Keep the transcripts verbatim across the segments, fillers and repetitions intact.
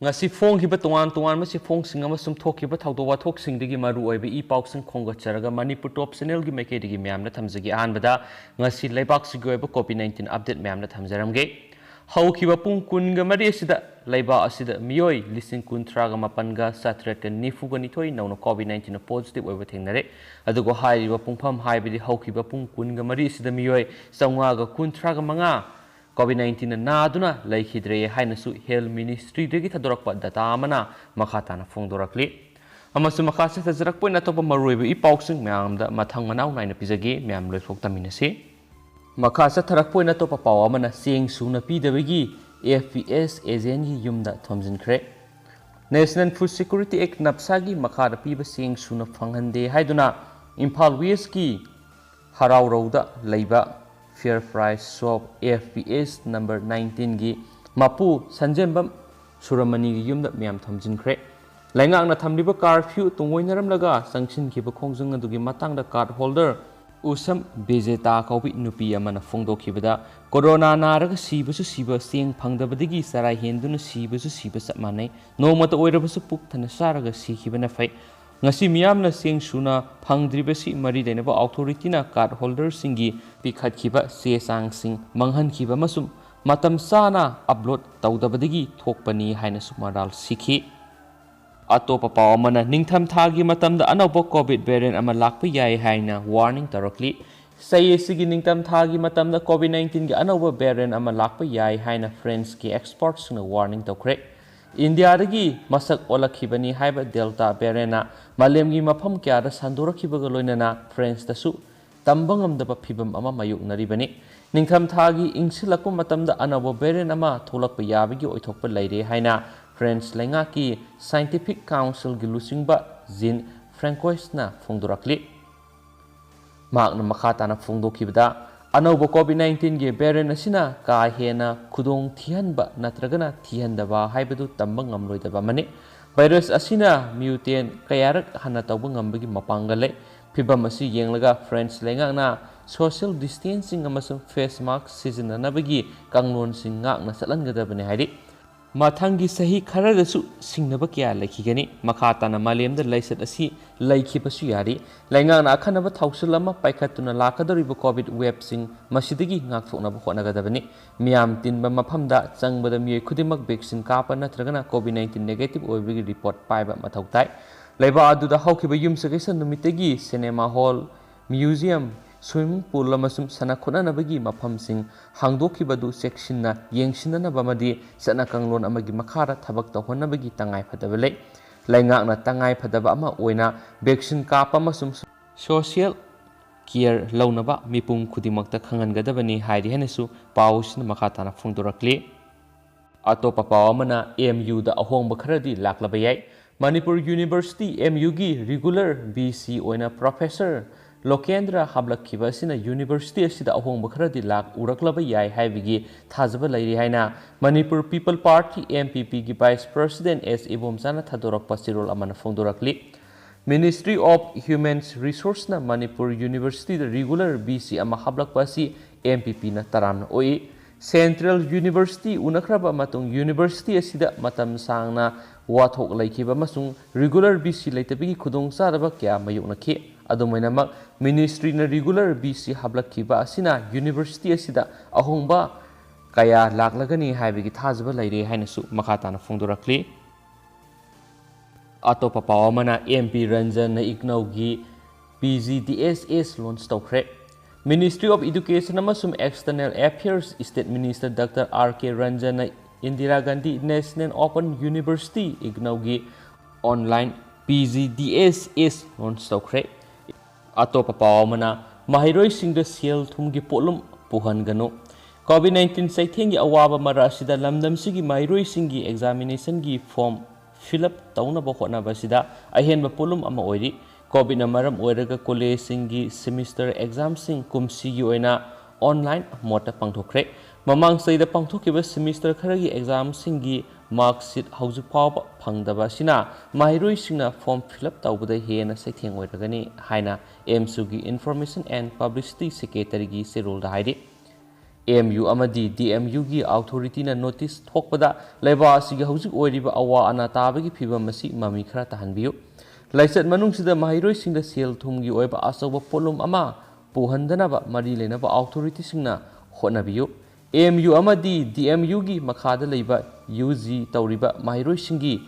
ꯉꯁꯤ ꯐꯣꯡꯈꯤꯕ ꯇꯣꯉꯥꯟ ꯇꯣꯉꯥꯟꯕ ꯆꯦꯐꯣꯡꯁꯤꯡ ꯑꯃꯁꯨꯡ ꯊꯣꯛꯈꯤꯕ ꯊꯧꯗꯣꯛ ꯋꯥꯊꯣꯛꯁꯤꯡꯗꯒꯤ ꯃꯔꯨ ꯑꯣꯏꯕ ꯏ ꯄꯥꯎꯁꯤꯡ ꯈꯣꯝꯒꯠꯆꯔꯒ ꯃꯅꯤꯄꯨꯔ ꯇꯣꯞ ꯆꯦꯅꯦꯜꯒꯤ ꯃꯥꯏꯀꯩꯗꯒꯤ ꯃꯌꯥꯝꯅ ꯊꯝꯖꯒꯦ꯫ ꯑꯍꯥꯟꯕꯗ ꯉꯁꯤ ꯂꯩꯕꯥꯛꯁꯤꯒꯤ ꯑꯣꯏꯕ ꯀꯣꯚꯤꯗ ꯅꯥꯏꯟꯇꯤꯟ ꯑꯞꯗꯦꯠ ꯃꯌꯥꯝꯅ ꯊꯝꯖꯔꯝꯒꯦ꯫ ꯍꯧꯈꯤꯕ ꯄꯨꯡ ꯀꯨꯟꯒ ꯃꯔꯤ ꯑꯁꯤꯗ ꯂꯩꯕꯥꯛ ꯑꯁꯤꯗ ꯃꯤꯑꯣꯏ ꯂꯤꯁꯤꯡ ꯀꯨꯟꯊ꯭ꯔꯥꯒ ꯃꯥꯄꯟꯒ ꯆꯥꯇ꯭ꯔꯦꯠꯀ ꯅꯤꯐꯨꯒ ꯅꯤꯊꯣꯏ ꯅꯧꯅ ꯀꯣꯚꯤꯗ ꯅꯥꯏꯟꯇꯤꯟ ꯄꯣꯖꯤꯇꯤꯚ ꯑꯣꯏꯕ ꯊꯦꯡꯅꯔꯦ꯫ ꯑꯗꯨꯒ ꯍꯥꯏꯔꯤꯕ ꯄꯨꯡꯐꯝ, ꯍꯥꯏꯕꯗꯤ ꯍꯧꯈꯤꯕ ꯄꯨꯡ ꯀꯨꯟꯒ ꯃꯔꯤ ꯑꯁꯤꯗ ꯃꯤꯑꯣꯏ ꯆꯥꯝꯃꯉꯥꯒ ꯀꯨꯟꯊ꯭ꯔꯥꯒ ꯃꯉꯥ ꯀꯣꯚꯤꯗ ꯅꯥꯏꯟꯇꯤꯟꯅ ꯅꯥꯗꯨꯅ ꯂꯩꯈꯤꯗ꯭ꯔꯦ ꯍꯥꯏꯅꯁꯨ ꯍꯦꯜꯊ ꯃꯤꯅꯤꯁꯇ꯭ꯔꯤꯗꯒꯤ ꯊꯥꯗꯣꯔꯛꯄ ꯗꯇꯥ ꯑꯃꯅ ꯃꯈꯥ ꯇꯥꯅ ꯐꯣꯡꯗꯣꯔꯛꯂꯤ꯫ ꯑꯃꯁꯨꯡ ꯃꯈꯥ ꯆꯠꯊꯖꯔꯛꯄ ꯑꯣꯏꯅ ꯑꯇꯣꯞꯄ ꯃꯔꯨꯑꯣꯏꯕ ꯏ ꯄꯥꯎꯁꯤꯡ ꯃꯌꯥꯝꯗ ꯃꯊꯪ ꯃꯅꯥꯎ ꯅꯥꯏꯅ ꯄꯤꯖꯒꯦ꯫ ꯃꯌꯥꯝ ꯂꯣꯏꯐꯥꯎ ꯇꯝꯃꯤꯟꯅꯁꯤ꯫ ꯃꯈꯥ ꯆꯠꯊꯔꯛꯄ ꯑꯣꯏꯅ ꯑꯇꯣꯞꯄ ꯄꯥꯎ ꯑꯃꯅ ꯆꯦꯡ ꯁꯨꯅ ꯄꯤꯗꯕꯒꯤ ꯑꯦꯐ ꯄꯤ ꯑꯦꯁ ꯑꯦꯖꯦꯟꯒꯤ ꯌꯨꯝꯗ ꯊꯣꯝꯖꯤꯟꯈ꯭ꯔꯦ꯫ ꯅꯦꯁꯅꯦꯜ ꯐꯨꯗ ꯁꯦꯀ꯭ꯌꯨꯔꯤꯇꯤ ꯑꯦꯛ, ꯅꯞꯁꯥꯒꯤ ꯃꯈꯥꯗ ꯄꯤꯕ ꯆꯦꯡ ꯁꯨꯅ ꯐꯪꯍꯟꯗꯦ ꯍꯥꯏꯗꯨꯅ ꯏꯝꯐꯥꯜ ꯋꯦꯁꯀꯤ ꯍꯔꯥꯎꯔꯧꯗ ꯂꯩꯕ fair price shop F P S number ꯅꯥꯏꯟꯇꯤꯟꯒꯤ ꯃꯄꯨ ꯁꯟꯖꯦꯝꯕꯝ ꯁꯨꯔꯃꯅꯤꯒꯤ ꯌꯨꯝꯗ ꯃꯤꯌꯥꯝ ꯊꯝꯖꯤꯟꯈ꯭ꯔꯦ꯫ ꯂꯩꯉꯥꯛꯅ ꯊꯝꯂꯤꯕ ꯀꯥꯔꯐ꯭ꯌꯨ ꯇꯨꯡꯑꯣꯏꯅꯔꯝꯂꯒ ꯆꯪꯁꯤꯟꯈꯤꯕ ꯈꯣꯡꯖꯪ ꯑꯗꯨꯒꯤ ꯃꯇꯥꯡꯗ ꯀꯥꯔꯗ ꯍꯣꯜꯗꯔ ꯎꯁꯝ ꯕꯤꯖꯦꯇꯥ ꯀꯧꯕꯤ ꯅꯨꯄꯤ ꯑꯃꯅ ꯐꯣꯡꯗꯣꯛꯈꯤꯕꯗ, "ꯀꯣꯔꯣꯅꯥ ꯅꯥꯔꯒ ꯁꯤꯕꯁꯨ ꯁꯤꯕ, ꯆꯦꯡ ꯐꯪꯗꯕꯗꯒꯤ ꯆꯔꯥ ꯍꯦꯟꯗꯨꯅ ꯁꯤꯕꯁꯨ ꯁꯤꯕ ꯆꯞ ꯃꯥꯟꯅꯩ꯫ ꯅꯣꯡꯃꯇ ꯑꯣꯏꯔꯕꯁꯨ ꯄꯨꯛ ꯊꯟꯅ ꯆꯥꯔꯒ ꯁꯤꯈꯤꯕꯅ ꯐꯩ꯫ ꯉꯁꯤ ꯃꯤꯌꯥꯝꯅ ꯆꯦꯡ ꯁꯨꯅ ꯐꯪꯗ꯭ꯔꯤꯕꯁꯤ ꯃꯔꯤ ꯂꯩꯅꯕ ꯑꯣꯊꯣꯔꯤꯇꯤꯅ ꯀꯥꯔꯗ ꯍꯣꯜꯗꯔꯁꯤꯡꯒꯤ ꯄꯤꯈꯠꯈꯤꯕ ꯆꯦ ꯆꯥꯡꯁꯤꯡ ꯃꯥꯡꯍꯟꯈꯤꯕ ꯑꯃꯁꯨꯡ ꯃꯇꯝ ꯆꯥꯅ ꯑꯞꯂꯣꯗ ꯇꯧꯗꯕꯗꯒꯤ ꯊꯣꯛꯄꯅꯤ" ꯍꯥꯏꯅꯁꯨ ꯃꯔꯥꯜ ꯁꯤꯈꯤ꯫ ꯑꯇꯣꯞꯄ ꯄꯥꯎ ꯑꯃꯅ, ꯅꯤꯡꯊꯝꯊꯥꯒꯤ ꯃꯇꯝꯗ ꯑꯅꯧꯕ ꯀꯣꯚꯤꯗ ꯚꯦꯔꯤꯌꯦꯟ ꯑꯃ ꯂꯥꯛꯄ ꯌꯥꯏ ꯍꯥꯏꯅ ꯋꯥꯔꯅꯤꯡ ꯇꯧꯔꯛꯂꯤ꯫ ꯆꯍꯤ ꯑꯁꯤꯒꯤ ꯅꯤꯡꯊꯝꯊꯥꯒꯤ ꯃꯇꯝꯗ ꯀꯣꯚꯤꯗ ꯅꯥꯏꯟꯇꯤꯟꯒꯤ ꯑꯅꯧꯕ ꯚꯦꯔꯤꯌꯦꯟ ꯑꯃ ꯂꯥꯛꯄ ꯌꯥꯏ ꯍꯥꯏꯅ ꯐ꯭ꯔꯦꯟꯁꯀꯤ ꯑꯦꯛꯁꯄꯔꯠꯁꯤꯡꯅ ꯋꯥꯔꯅꯤꯡ ꯇꯧꯈ꯭ꯔꯦ꯫ ꯏꯟꯗꯤꯌꯥꯗꯒꯤ ꯃꯁꯛ ꯑꯣꯜꯂꯛꯈꯤꯕꯅꯤ ꯍꯥꯏꯕ ꯗꯦꯜꯇꯥ ꯚꯦꯔꯤꯌꯦꯟꯅ ꯃꯥꯂꯦꯝꯒꯤ ꯃꯐꯝ ꯀꯌꯥꯗ ꯁꯟꯗꯣꯔꯛꯈꯤꯕꯒ ꯂꯣꯏꯅꯅ ꯐ꯭ꯔꯦꯟꯁꯇꯁꯨ ꯇꯝꯕ ꯉꯝꯗꯕ ꯐꯤꯚꯝ ꯑꯃ ꯃꯥꯌꯣꯛꯅꯔꯤꯕꯅꯤ꯫ ꯅꯤꯡꯊꯝꯊꯥꯒꯤ ꯏꯪꯁꯤꯜꯂꯛꯄ ꯃꯇꯝꯗ ꯑꯅꯧꯕ ꯚꯦꯔꯤꯌꯦꯟ ꯑꯃ ꯊꯣꯛꯂꯛꯄ ꯌꯥꯕꯒꯤ ꯑꯣꯏꯊꯣꯛꯄ ꯂꯩꯔꯦ ꯍꯥꯏꯅ ꯐ꯭ꯔꯦꯟꯁ ꯂꯩꯉꯥꯛꯀꯤ ꯁꯥꯏꯟꯇꯤꯐꯤꯛ ꯀꯥꯎꯟꯁꯤꯜꯒꯤ ꯂꯨꯆꯤꯡꯕ ꯖꯤꯟ ꯐ꯭ꯔꯦꯡꯀꯣꯏꯁꯅ ꯐꯣꯡꯗꯣꯔꯛꯂꯤ꯫ ꯃꯍꯥꯛꯅ ꯃꯈꯥ ꯇꯥꯅ ꯐꯣꯡꯗꯣꯛꯈꯤꯕꯗ, ꯑꯅꯧꯕ ꯀꯣꯚꯤꯗ ꯅꯥꯏꯟꯇꯤꯟꯒꯤ ꯚꯦꯔꯤꯌꯦꯟ ꯑꯁꯤꯅ ꯀꯥ ꯍꯦꯟꯅ ꯈꯨꯗꯣꯡ ꯊꯤꯍꯟꯕ ꯅꯠꯇ꯭ꯔꯒꯅ ꯊꯤꯍꯟꯗꯕ ꯍꯥꯏꯕꯗꯨ ꯇꯝꯕ ꯉꯝꯂꯣꯏꯗꯕ ꯑꯃꯅꯤ꯫ ꯚꯥꯏꯔꯁ ꯑꯁꯤꯅ ꯃ꯭ꯌꯨꯇꯦꯟ ꯀꯌꯥꯔꯛ ꯍꯟꯅ ꯇꯧꯕ ꯉꯝꯕꯒꯤ ꯃꯄꯥꯡꯒꯜ ꯂꯩ꯫ ꯐꯤꯚꯝ ꯑꯁꯤ ꯌꯦꯡꯂꯒ ꯐ꯭ꯔꯦꯟꯁ ꯂꯩꯉꯥꯛꯅ ꯁꯣꯁꯤꯌꯦꯜ ꯗꯤꯁꯇꯦꯟꯁꯤꯡ ꯑꯃꯁꯨꯡ ꯐꯦꯁ ꯃꯥꯁꯛ ꯁꯤꯖꯤꯟꯅꯅꯕꯒꯤ ꯀꯥꯡꯂꯣꯟꯁꯤꯡ ꯉꯥꯛꯅ ꯆꯠꯍꯟꯒꯗꯕꯅꯤ ꯍꯥꯏꯔꯤ꯫ ꯃꯊꯪꯒꯤ ꯆꯍꯤ ꯈꯔꯗꯁꯨ ꯁꯤꯡꯅꯕ ꯀꯌꯥ ꯂꯩꯈꯤꯒꯅꯤ꯫ ꯃꯈꯥ ꯇꯥꯅ ꯃꯥꯂꯦꯝꯗ ꯂꯥꯏꯆꯠ ꯑꯁꯤ ꯂꯩꯈꯤꯕꯁꯨ ꯌꯥꯔꯤ꯫ ꯂꯩꯉꯥꯛꯅ ꯑꯈꯟꯅꯕ ꯊꯧꯁꯤꯜ ꯑꯃ ꯄꯥꯏꯈꯠꯇꯨꯅ ꯂꯥꯛꯀꯗꯧꯔꯤꯕ COVID waveꯁꯤꯡ ꯃꯁꯤꯗꯒꯤ ꯉꯥꯛꯊꯣꯛꯅꯕ ꯍꯣꯠꯅꯒꯗꯕꯅꯤ꯫ ꯃꯤꯌꯥꯝ ꯇꯤꯟꯕ ꯃꯐꯝꯗ ꯆꯪꯕꯗ ꯃꯤꯑꯣꯏ ꯈꯨꯗꯤꯡꯃꯛ vaccine ꯀꯥꯞꯄ ꯅꯠꯇ꯭ꯔꯒꯅ COVID nineteen negative ꯑꯣꯏꯕꯒꯤ report ꯄꯥꯏꯕ ꯃꯊꯧ ꯇꯥꯏ꯫ ꯂꯩꯕꯥꯛ ꯑꯗꯨꯗ ꯍꯧꯈꯤꯕ ꯌꯨꯝꯁꯀꯩꯁ ꯅꯨꯃꯤꯠꯇꯒꯤ cinema hall, museum, swimming pool ꯑꯃꯁꯨꯡ ꯁꯥꯟꯅ ꯈꯣꯠꯅꯅꯕꯒꯤ ꯃꯐꯝꯁꯤꯡ ꯍꯥꯡꯗꯣꯛꯈꯤꯕꯗꯨ ꯆꯦꯛꯁꯤꯟꯅ ꯌꯦꯡꯁꯤꯟꯅꯅꯕ ꯑꯃꯗꯤ ꯆꯠꯅ ꯀꯥꯡꯂꯣꯟ ꯑꯃꯒꯤ ꯃꯈꯥꯗ ꯊꯕꯛ ꯇꯧꯍꯟꯅꯕꯒꯤ ꯇꯉꯥꯏꯐꯗꯕ ꯂꯩ꯫ ꯂꯩꯉꯥꯛꯅ ꯇꯉꯥꯏꯐꯗꯕ ꯑꯃ ꯑꯣꯏꯅ vaccine ꯀꯥꯞꯄ ꯑꯃꯁꯨꯡ social care ꯂꯧꯅꯕ ꯃꯤꯄꯨꯝ ꯈꯨꯗꯤꯡꯃꯛꯇ ꯈꯪꯍꯟꯒꯗꯕꯅꯤ ꯍꯥꯏꯔꯤ ꯍꯥꯏꯅꯁꯨ ꯄꯥꯎ ꯑꯁꯤꯅ ꯃꯈꯥ ꯇꯥꯅ ꯐꯣꯡꯗꯣꯔꯛꯂꯤ꯫ ꯑꯇꯣꯞꯄ ꯄꯥꯎ ꯑꯃꯅ, M U ꯗ ꯑꯍꯣꯡꯕ ꯈꯔꯗꯤ ꯂꯥꯛꯂꯕ ꯌꯥꯏ꯫ ꯃꯅꯤꯄꯨꯔ University, M U ꯒꯤ regular V C ꯑꯣꯏꯅ Professor ꯂꯣꯀꯦꯟꯗ꯭ꯔ ꯍꯥꯞꯂꯛꯈꯤꯕ ꯑꯁꯤꯅ university ꯑꯁꯤꯗ ꯑꯍꯣꯡꯕ ꯈꯔꯗꯤ ꯂꯥꯛ ꯎꯔꯛꯂꯕ ꯌꯥꯏ ꯍꯥꯏꯕꯒꯤ ꯊꯥꯖꯕ ꯂꯩꯔꯤ ꯍꯥꯏꯅ Manipur People Party, M P P ꯒꯤ Vice President S ꯏꯕꯣꯝꯆꯥꯅ ꯊꯥꯗꯣꯔꯛꯄ ꯆꯦꯔꯣꯜ ꯑꯃꯅ ꯐꯣꯡꯗꯣꯔꯛꯂꯤ꯫ Ministry of Human Resource ꯅ ꯃꯅꯤꯄꯨꯔ University ꯗ regular V C ꯑꯃ ꯍꯥꯞꯂꯛꯄ ꯑꯁꯤ M P P ꯅ ꯇꯔꯥꯝꯅ ꯑꯣꯛꯏ꯫ Central University ꯎꯅꯈ꯭ꯔꯕ ꯃꯇꯨꯡ university ꯑꯁꯤꯗ ꯃꯇꯝ ꯁꯥꯡꯅ ꯋꯥꯊꯣꯛ ꯂꯩꯈꯤꯕ ꯑꯃꯁꯨꯡ regular V C ꯂꯩꯇꯕꯒꯤ ꯈꯨꯗꯣꯡꯆꯥꯗꯕ ꯀꯌꯥ ꯃꯥꯌꯣꯛꯅꯈꯤ꯫ ꯑꯗꯨꯝ ꯑꯣꯏꯅꯃꯛ, ministry ꯅ regular V C ꯍꯥꯞꯂꯛꯈꯤꯕ ꯑꯁꯤꯅ university ꯑꯁꯤꯗ ꯑꯍꯣꯡꯕ ꯀꯌꯥ ꯂꯥꯛꯂꯒꯅꯤ ꯍꯥꯏꯕꯒꯤ ꯊꯥꯖꯕ ꯂꯩꯔꯦ ꯍꯥꯏꯅꯁꯨ ꯃꯈꯥ ꯇꯥꯅ ꯐꯣꯡꯗꯣꯔꯛꯂꯤ꯫ ꯑꯇꯣꯞꯄ ꯄꯥꯎ ꯑꯃꯅ, M P ꯔꯟꯖꯟꯅ ꯏꯒꯅꯧꯒꯤ P G D S S launch ꯇꯧꯈ꯭ꯔꯦ꯫ Ministry of Education ꯑꯃꯁꯨꯡ External Affairs State Minister Doctor R K ꯔꯟꯖꯟꯅ Indira Gandhi National Open University, ꯏꯒꯅꯧꯒꯤ online P G D S S launch ꯇꯧꯈ꯭ꯔꯦ꯫ ꯑꯇꯣꯞꯄ ꯄꯥꯎ ꯑꯃꯅ, ꯃꯍꯩꯔꯣꯏꯁꯤꯡꯗ ꯁꯦꯜ ꯊꯨꯝꯒꯤ ꯄꯣꯠꯂꯨꯝ ꯄꯨꯍꯟꯒꯅꯨ꯫ COVID nineteen ꯆꯩꯊꯦꯡꯒꯤ ꯑꯋꯥꯕ ꯃꯔꯛ ꯑꯁꯤꯗ ꯂꯝꯗꯝꯁꯤꯒꯤ ꯃꯍꯩꯔꯣꯏꯁꯤꯡꯒꯤ examination ꯒꯤ form fill up ꯇꯧꯅꯕ ꯍꯣꯠꯅꯕ ꯑꯁꯤꯗ ꯑꯍꯦꯟꯕ ꯄꯣꯠꯂꯨꯝ ꯑꯃ ꯑꯣꯏꯔꯤ꯫ COVID ꯅ ꯃꯔꯝ ꯑꯣꯏꯔꯒ college ꯁꯤꯡꯒꯤ semester exam ꯁꯤꯡ ꯀꯨꯝꯁꯤꯒꯤ ꯑꯣꯏꯅ online mode ꯇ ꯄꯥꯡꯊꯣꯛꯈ꯭ꯔꯦ꯫ ꯃꯃꯥꯡ ꯆꯍꯤꯗ ꯄꯥꯡꯊꯣꯛꯈꯤꯕ semester ꯈꯔꯒꯤ exam ꯁꯤꯡꯒꯤ mark sheet ꯍꯧꯖꯤꯛ ꯐꯥꯎꯕ ꯐꯪꯗꯕ ꯑꯁꯤꯅ ꯃꯍꯩꯔꯣꯏꯁꯤꯡꯅ form fill up ꯇꯧꯕꯗ ꯍꯦꯟꯅ ꯆꯩꯊꯦꯡ ꯑꯣꯏꯔꯒꯅꯤ ꯍꯥꯏꯅ AMSU ꯒꯤ Information and Publicity Secretary ꯒꯤ ꯆꯦꯔꯣꯜꯗ ꯍꯥꯏꯔꯤ꯫ ꯑꯦꯝ ꯌꯨ ꯑꯃꯗꯤ ꯗꯤ ꯑꯦꯝ ꯌꯨꯒꯤ ꯑꯣꯊꯣꯔꯤꯇꯤꯅ ꯅꯣꯇꯤꯁ ꯊꯣꯛꯄꯗ ꯂꯩꯕꯥꯛ ꯑꯁꯤꯒꯤ ꯍꯧꯖꯤꯛ ꯑꯣꯏꯔꯤꯕ ꯑꯋꯥ ꯑꯅꯥ ꯇꯥꯕꯒꯤ ꯐꯤꯚꯝ ꯑꯁꯤ ꯃꯃꯤ ꯈꯔ ꯇꯥꯍꯟꯕꯤꯌꯨ꯫ ꯂꯥꯏꯆꯠ ꯃꯅꯨꯡꯁꯤꯗ ꯃꯍꯩꯔꯣꯏꯁꯤꯡꯗ ꯁꯦꯜ ꯊꯨꯝꯒꯤ ꯑꯣꯏꯕ ꯑꯆꯧꯕ ꯄꯣꯠꯂꯨꯝ ꯑꯃ ꯄꯨꯍꯟꯗꯅꯕ ꯃꯔꯤ ꯂꯩꯅꯕ ꯑꯣꯊꯣꯔꯤꯇꯤꯁꯤꯡꯅ ꯍꯣꯠꯅꯕꯤꯌꯨ꯫ ꯑꯦꯝ ꯌꯨ ꯑꯃꯗꯤ ꯗꯤ ꯑꯦꯝ ꯌꯨꯒꯤ ꯃꯈꯥꯗ ꯂꯩꯕ ꯌꯨ ꯖꯤ ꯇꯧꯔꯤꯕ ꯃꯍꯩꯔꯣꯏꯁꯤꯡꯒꯤ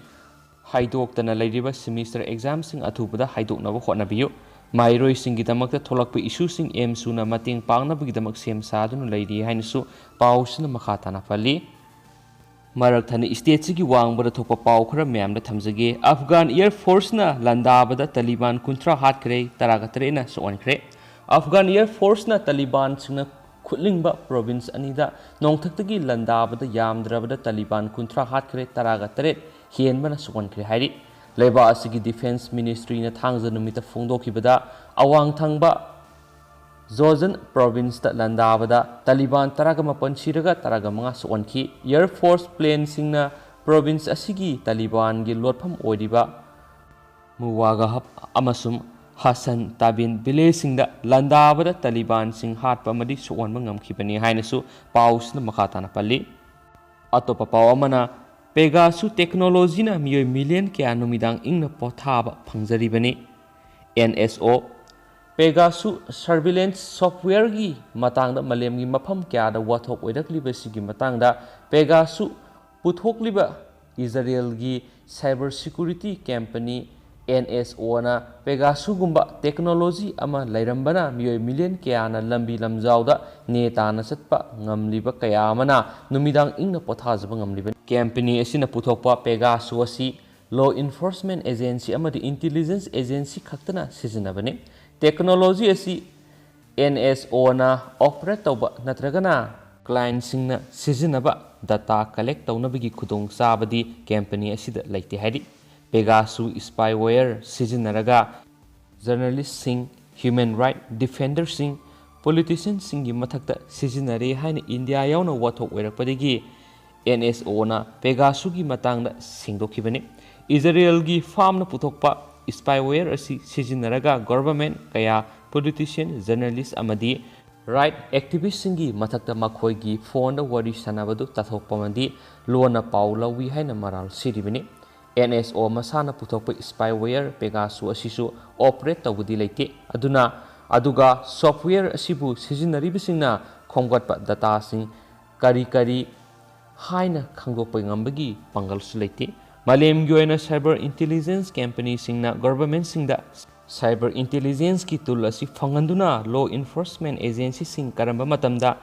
ꯍꯥꯏꯗꯣꯛꯇꯅ ꯂꯩꯔꯤꯕ ꯁꯤꯃꯤꯁꯇꯔ ꯑꯦꯛꯖꯥꯝꯁꯤꯡ ꯑꯊꯨꯕꯗ ꯍꯥꯏꯗꯣꯛꯅꯕ ꯍꯣꯠꯅꯕꯤꯌꯨ꯫ ꯃꯍꯩꯔꯣꯏꯁꯤꯡꯒꯤꯗꯃꯛꯇ ꯊꯣꯛꯂꯛꯄ ꯏꯁꯨꯁꯤꯡ ꯑꯦꯝ ꯁꯨꯅ ꯃꯇꯦꯡ ꯄꯥꯡꯅꯕꯒꯤꯗꯃꯛ ꯁꯦꯝ ꯁꯥꯗꯨꯅ ꯂꯩꯔꯤ ꯍꯥꯏꯅꯁꯨ ꯄꯥꯎꯁꯤꯅ ꯃꯈꯥ ꯇꯥꯅ ꯄꯜꯂꯤ꯫ ꯃꯔꯛ ꯊꯠꯅ ꯁ꯭ꯇꯦꯠꯁꯤꯒꯤ ꯋꯥꯡꯃꯗ ꯊꯣꯛꯄ ꯄꯥꯎ ꯈꯔ ꯃꯌꯥꯝꯗ ꯊꯝꯖꯒꯦ꯫ ꯑꯐꯒꯥꯟ ꯑꯦꯌꯔ ꯐꯣꯔꯁꯅ ꯂꯥꯟꯗꯥꯕꯗ ꯇꯥꯂꯤꯕꯥꯟ ꯀꯨꯟꯊ꯭ꯔꯥ ꯍꯥꯠꯈ꯭ꯔꯦ, ꯇꯔꯥꯒ ꯇꯔꯦꯠꯅ ꯁꯣꯛꯍꯟꯈ꯭ꯔꯦ꯫ ꯑꯐꯒꯥꯟ ꯑꯦꯌꯔ ꯐꯣꯔꯁꯅ ꯇꯥꯂꯤꯕꯥꯟꯁꯤꯡꯅ ꯈꯨꯠꯂꯤꯡꯕ ꯄ꯭ꯔꯣꯚꯤꯟꯁ ꯑꯅꯤꯗ ꯅꯣꯡꯊꯛꯇꯒꯤ ꯂꯥꯟꯗꯥꯕꯗ ꯌꯥꯝꯗ꯭ꯔꯕꯗ ꯇꯥꯂꯤꯕꯥꯟ ꯀꯨꯟꯊ꯭ꯔꯥ ꯍꯥꯠꯈ꯭ꯔꯦ, ꯇꯔꯥꯒ ꯇꯔꯦꯠ ꯍꯦꯟꯕꯅ ꯁꯣꯛꯍꯟꯈ꯭ꯔꯦ ꯍꯥꯏꯔꯤ꯫ ꯂꯩꯕꯥꯛ ꯑꯁꯤꯒꯤ ꯗꯤꯐꯦꯟꯁ ꯃꯤꯅꯤꯁꯇ꯭ꯔꯤꯅ ꯊꯥꯡꯖ ꯅꯨꯃꯤꯠꯇ ꯐꯣꯡꯗꯣꯛꯈꯤꯕꯗ ꯑꯋꯥꯡ ꯊꯪꯕ ꯖꯣꯖꯟ ꯄ꯭ꯔꯣꯚꯤꯟꯁꯇ ꯂꯥꯟꯗꯥꯕꯗ ꯇꯥꯂꯤꯕꯥꯟ ꯇꯔꯥꯒ ꯃꯥꯄꯟ ꯁꯤꯔꯒ ꯇꯔꯥꯒ ꯃꯉꯥ ꯁꯣꯛꯍꯟꯈꯤ꯫ ꯑꯦꯌꯔ ꯐꯣꯔꯁ ꯄ꯭ꯂꯦꯟꯁꯤꯡꯅ ꯄ꯭ꯔꯣꯚꯤꯟꯁ ꯑꯁꯤꯒꯤ ꯇꯥꯂꯤꯕꯥꯟꯒꯤ ꯂꯣꯠꯐꯝ ꯑꯣꯏꯔꯤꯕ ꯃꯨꯋꯥꯒꯍꯕ ꯑꯃꯁꯨꯡ ꯍꯁꯟ ꯇꯥꯕꯤꯟ ꯚꯤꯂꯦꯖꯁꯤꯡꯗ ꯂꯥꯟꯗꯥꯕꯗ ꯇꯥꯂꯤꯕꯥꯟꯁꯤꯡ ꯍꯥꯠꯄ ꯑꯃꯗꯤ ꯁꯣꯛꯍꯟꯕ ꯉꯝꯈꯤꯕꯅꯤ ꯍꯥꯏꯅꯁꯨ ꯄꯥꯎꯁꯤꯅ ꯃꯈꯥ ꯇꯥꯅ ꯄꯜꯂꯤ꯫ ꯑꯇꯣꯞꯄ ꯄꯥꯎ ꯑꯃꯅ, ꯄꯦꯒꯥꯁꯨ ꯇꯦꯛꯅꯣꯂꯣꯖꯤꯅ ꯃꯤꯑꯣꯏ ꯃꯤꯂꯤꯌꯟ ꯀꯌꯥ ꯅꯨꯃꯤꯗꯥꯡ ꯏꯪꯅ ꯄꯣꯊꯥꯕ ꯐꯪꯖꯔꯤꯕꯅꯤ꯫ ꯑꯦꯟ ꯑꯦꯁ ꯑꯣ, ꯄꯦꯒꯥꯁꯨ ꯁꯔꯚꯤꯂꯦꯟꯁ ꯁꯣꯐꯋꯦꯌꯔꯒꯤ ꯃꯇꯥꯡꯗ ꯃꯥꯂꯦꯝꯒꯤ ꯃꯐꯝ ꯀꯌꯥꯗ ꯋꯥꯊꯣꯛ ꯑꯣꯏꯔꯛꯂꯤꯕꯁꯤꯒꯤ ꯃꯇꯥꯡꯗ ꯄꯦꯒꯥꯁꯨ ꯄꯨꯊꯣꯛꯂꯤꯕ ꯏꯖꯔꯦꯜꯒꯤ cyber security company N S O ꯄꯦꯒꯥꯁꯨꯒꯨꯝꯕ ꯇꯦꯛꯅꯣꯂꯣꯖꯤ ꯑꯃ ꯂꯩꯔꯝꯕꯅ ꯃꯤꯑꯣꯏ ꯃꯤꯂꯤꯌꯟ ꯀꯌꯥꯅ ꯂꯝꯕꯤ ꯂꯝꯖꯥꯎꯗ ꯅꯦ ꯇꯥꯅ ꯆꯠꯄ ꯉꯝꯂꯤꯕ ꯀꯌꯥ ꯑꯃꯅ ꯅꯨꯃꯤꯗꯥꯡ ꯏꯪꯅ ꯄꯣꯊꯥꯖꯕ ꯉꯝꯂꯤꯕꯅꯤ꯫ ꯀꯝꯄꯅꯤ ꯑꯁꯤꯅ ꯄꯨꯊꯣꯛꯄ ꯄꯦꯒꯥꯁꯨ ꯑꯁꯤ ꯂꯣ ꯏꯟꯐꯣꯔꯁꯃꯦꯟ ꯑꯦꯖꯦꯟꯁꯤ ꯑꯃꯗꯤ ꯏꯟꯇꯤꯂꯤꯖꯦꯟꯁ ꯑꯦꯖꯦꯟꯁꯤ ꯈꯛꯇꯅ ꯁꯤꯖꯤꯟꯅꯕꯅꯤ꯫ ꯇꯦꯛꯅꯣꯂꯣꯖꯤ ꯑꯁꯤ ꯑꯦꯟ ꯑꯦꯁ ꯑꯣꯅ ꯑꯣꯄꯔꯦꯠ ꯇꯧꯕ ꯅꯠꯇ꯭ꯔꯒꯅ ꯀ꯭ꯂꯥꯏꯟꯁꯤꯡꯅ ꯁꯤꯖꯤꯟꯅꯕ ꯗꯇꯥ ꯀꯂꯦꯛ ꯇꯧꯅꯕꯒꯤ ꯈꯨꯗꯣꯡꯆꯥꯕꯗꯤ ꯀꯝꯄꯅꯤ ꯑꯁꯤꯗ ꯂꯩꯇꯦ ꯍꯥꯏꯔꯤ꯫ ꯄꯦꯒꯥꯁꯨ ꯁ꯭ꯄꯥꯏꯋꯦꯌꯔ ꯁꯤꯖꯤꯟꯅꯔꯒ ꯖꯔꯅꯦꯂꯤꯁꯁꯤꯡ, ꯍ꯭ꯌꯨꯃꯦꯟ ꯔꯥꯏꯠ ꯗꯤꯐꯦꯟꯗꯔꯁꯤꯡ, ꯄꯣꯂꯤꯇꯤꯁꯤꯌꯟꯁꯤꯡꯒꯤ ꯃꯊꯛꯇ ꯁꯤꯖꯤꯟꯅꯔꯦ ꯍꯥꯏꯅ ꯏꯟꯗꯤꯌꯥ ꯌꯥꯎꯅ ꯋꯥꯊꯣꯛ ꯑꯣꯏꯔꯛꯄꯗꯒꯤ ꯑꯦꯟ ꯑꯦꯁ ꯑꯣꯅ ꯄꯦꯒꯥꯁꯨꯒꯤ ꯃꯇꯥꯡꯗ ꯁꯦꯡꯗꯣꯛꯈꯤꯕꯅꯤ꯫ ꯏꯖꯔꯦꯜꯒꯤ ꯐꯥꯝꯅ ꯄꯨꯊꯣꯛꯄ ꯁ꯭ꯄꯥꯏꯋꯦꯌꯔ ꯑꯁꯤ ꯁꯤꯖꯤꯟꯅꯔꯒ ꯒꯣꯚꯔꯟꯃꯦꯟꯠ ꯀꯌꯥ, ꯄꯣꯂꯤꯇꯤꯁꯤꯌꯟ, ꯖꯔꯅꯦꯂꯤꯁ ꯑꯃꯗꯤ ꯔꯥꯏꯠ ꯑꯦꯛꯇꯤꯚꯤꯁꯁꯤꯡꯒꯤ ꯃꯊꯛꯇ ꯃꯈꯣꯏꯒꯤ ꯐꯣꯟꯗ ꯋꯥꯔꯤ ꯁꯥꯟꯅꯕꯗꯨ ꯇꯥꯊꯣꯛꯄ ꯑꯃꯗꯤ ꯂꯣꯟꯅ ꯄꯥꯎ ꯂꯧꯏ ꯍꯥꯏꯅ ꯃꯔꯥꯜ ꯁꯤꯔꯤꯕꯅꯤ꯫ ꯑꯦꯟ ꯑꯦꯁ ꯑꯣ ꯃꯁꯥꯅ ꯄꯨꯊꯣꯛꯄ ꯁ꯭ꯄꯥꯏꯋꯦꯌꯔ ꯄꯦꯒꯥꯁꯨ ꯑꯁꯤꯁꯨ ꯑꯣꯄꯔꯦꯠ ꯇꯧꯕꯗꯤ ꯂꯩꯇꯦ꯫ ꯑꯗꯨꯅ, ꯑꯗꯨꯒ ꯁꯣꯐꯋꯦꯌꯔ ꯑꯁꯤꯕꯨ ꯁꯤꯖꯤꯟꯅꯔꯤꯕꯁꯤꯡꯅ ꯈꯣꯝꯒꯠꯄ ꯗꯇꯥꯁꯤꯡ ꯀꯔꯤ ꯀꯔꯤ ꯍꯥꯏꯅ ꯈꯪꯗꯣꯛꯄ ꯉꯝꯕꯒꯤ ꯄꯥꯡꯒꯜꯁꯨ ꯂꯩꯇꯦ꯫ ꯃꯥꯂꯦꯝꯒꯤ ꯑꯣꯏꯅ ꯁꯥꯏꯕꯔ ꯏꯟꯇꯦꯂꯤꯖꯦꯟꯁ ꯀꯝꯄꯅꯤꯁꯤꯡꯅ ꯒꯣꯚꯔꯟꯃꯦꯟꯠꯁꯤꯡꯗ ꯁꯥꯏꯕꯔ ꯏꯟꯇꯦꯂꯤꯖꯦꯟꯁꯀꯤ ꯇꯨꯜ ꯑꯁꯤ ꯐꯪꯍꯟꯗꯨꯅ ꯂꯣ ꯏꯟꯐꯣꯔꯁꯃꯦꯟꯠ ꯑꯦꯖꯦꯟꯁꯤꯁꯤꯡ ꯀꯔꯝꯕ ꯃꯇꯝꯗ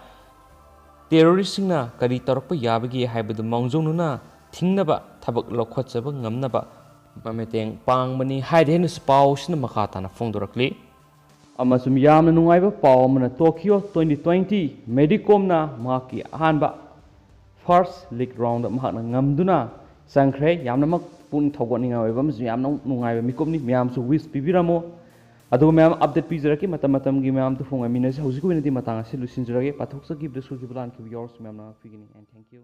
ꯇꯦꯔꯣꯔꯤꯁꯁꯤꯡꯅ ꯀꯔꯤ ꯇꯧꯔꯛꯄ ꯌꯥꯕꯒꯦ ꯍꯥꯏꯕꯗꯨ ꯃꯥꯡꯖꯧꯅꯅ ꯊꯤꯡꯅꯕ ꯊꯕꯛ ꯂꯧꯈꯠꯆꯕ ꯉꯝꯅꯕ ꯃꯇꯦꯡ ꯄꯥꯡꯕꯅꯤ ꯍꯥꯏꯗꯤ ꯍꯥꯏꯅꯁꯨ ꯄꯥꯎꯁꯤꯅ ꯃꯈꯥ ꯇꯥꯅ ꯐꯣꯡꯗꯣꯔꯛꯂꯤ꯫ ꯑꯃꯁꯨꯡ ꯌꯥꯝꯅ ꯅꯨꯡꯉꯥꯏꯕ ꯄꯥꯎ ꯑꯃꯅ, ꯇꯣꯀꯤꯌꯣ ꯇ꯭ꯋꯦꯟꯇꯤ ꯇ꯭ꯋꯦꯟꯇꯤ ꯃꯦꯔꯤ ꯀꯣꯝꯅ ꯃꯍꯥꯛꯀꯤ ꯑꯍꯥꯟꯕ ꯐꯥꯔꯁ ꯂꯤꯛ ꯔꯥꯎꯟꯗ ꯃꯍꯥꯛꯅ ꯉꯝꯗꯨꯅ ꯆꯪꯈ꯭ꯔꯦ꯫ ꯌꯥꯝꯅꯃꯛ ꯄꯨꯛꯅꯤꯡ ꯊꯧꯒꯠꯅꯤꯡꯉꯥꯏ ꯑꯣꯏꯕ ꯑꯃꯁꯨꯡ ꯌꯥꯝꯅ ꯅꯨꯡꯉꯥꯏꯕ ꯃꯤꯀꯨꯞꯅꯤ꯫ ꯃꯌꯥꯝꯁꯨ ꯋꯤꯁ ꯄꯤꯕꯤꯔꯝꯃꯣ꯫ ꯑꯗꯨꯒ ꯃꯌꯥꯝ ꯑꯞꯗꯦꯠ ꯄꯤꯖꯔꯛꯀꯦ, ꯃꯇꯝ ꯃꯇꯝꯒꯤ ꯃꯌꯥꯝꯗꯨ ꯐꯣꯡꯉꯛꯃꯤꯟꯅꯁꯤ꯫ ꯍꯧꯖꯤꯛꯀꯤ ꯑꯣꯏꯅꯗꯤ ꯃꯇꯥꯡ ꯑꯁꯤ ꯂꯣꯏꯁꯤꯟꯖꯔꯒꯦ꯫ ꯄꯥꯊꯣꯛꯆꯈꯤꯕꯗ ꯁꯣꯏꯈꯤꯕ ꯂꯥꯟꯈꯤꯕ ꯌꯥꯎꯔꯁꯨ ꯃꯌꯥꯝꯅ ꯉꯥꯛꯄꯤꯒꯅꯤ꯫ And thank you꯫